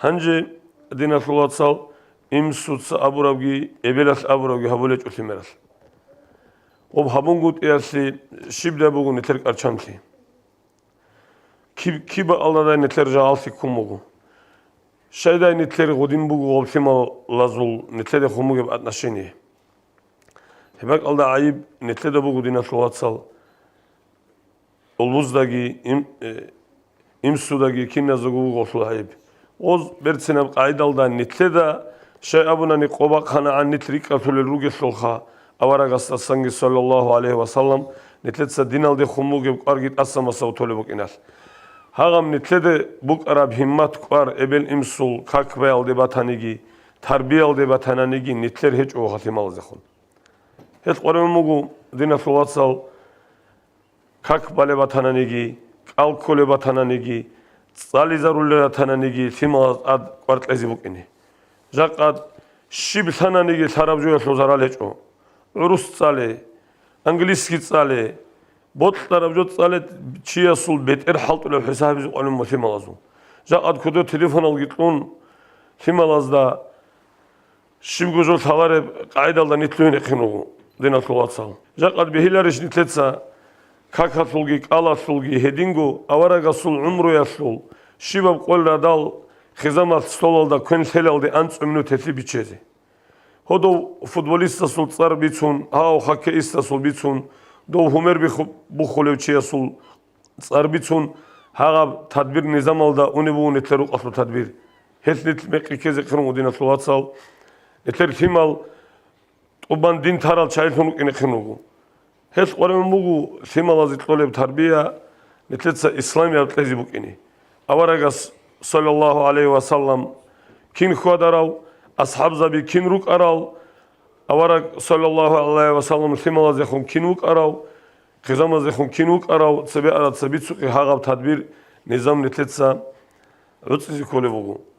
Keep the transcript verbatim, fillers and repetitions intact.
Гьанже, диналъул вацал, имсуца абурабги, эбелалъ абурабги гьабулечӀо лъимералъ. Гъоб гьабунгутӀиялъе щибдай буго нилъер кӀарчамлъи? Киб-, киб бакӀалдадай нилъер жагьаллъи ккун буго? Щайдай нилъер гъудин буго гъоб лъималазул нилъеде хун бугеб отношение? Гьеб бакӀалда гӀайиб нилъеда буго, диналъул вацал, улбуздаги, им-, э, имсудаги киназдаго буго гъолъул гӀайиб. Гъоз берцинаб къагӀидалда нилъеда, щай абунани, къо бахъанагӀан нилъ рикӀкӀалъулел ругелъулха, аварагасдасанги, саллаллагьу гӀалайгьи ва саллам, нилъеца диналде хун бугеб кӀварги тӀаса-маса утолеб букӀиналъ. Гьагъаб нилъеде букӀараб гьиммат-кӀвар эбел-имсул как баялде батаниги, тарбиялде батананиги нилъер гьечӀо лъималаздехун. Гьелъ къваригӀун буго, диналъул вацал, как балеб батананиги, кӀал кколеб батананиги, цӀализарулел ратананиги лъималаз тӀад кӀвар кьезе букӀине. Жакъа щиб лъананиги лъараб жоялъул зарал гьечӀо. ГӀурус цӀале, английский цӀале, бокьараб жо цӀале, чиясул бетӀер хӀалтӀулеб хӀисабизе къваригӀун буго лъималазул. Жакъа кодо телефоналги кьун лъималазда щибго жо лъалареб къагӀидалда нилъ лъугьинехъин руго, диналъул вацал. Жакъа бегьиларищ нилъеца какалъулги кӀалалъулги гьединго аварагасул гӀумруялъул щибаб къоялъ радал хизамалъ столалда квен лъелалде анцӀу минут гьелъи биччазе? Гьодов футболистасул цӀар бицун, гьав хоккеистасул бицун, дов гьумер биху-, бухулев чиясул цӀар бицун, гьагъаб тадбир-низамалда унеб буго нилъер рукъалъул тадбир. Гьелъ нилъ мекъи ккезехъин руго, диналъул вацал. Нилъер лъимал тӀубан дин тарал чагӀилъун рукӀинехъин руго. Гьелъ къваригӀун буго лъималазе кьолеб тарбия нилъеца исламияб кьезе букӀине. Аварагас, саллаллагьу гӀалайгьи ва саллам, кин хьвадарав, асхӀабзаби кин рукӀарал, авараг, саллаллагьу гӀалайгьи ва саллам, лъималазехун кин вукӀарав, хизамазехун кин вукӀарав, цебе араб цебе цо-, цохӀо гьагъаб тадбир-низам нилъеца гӀуцӀизе кколеб буго.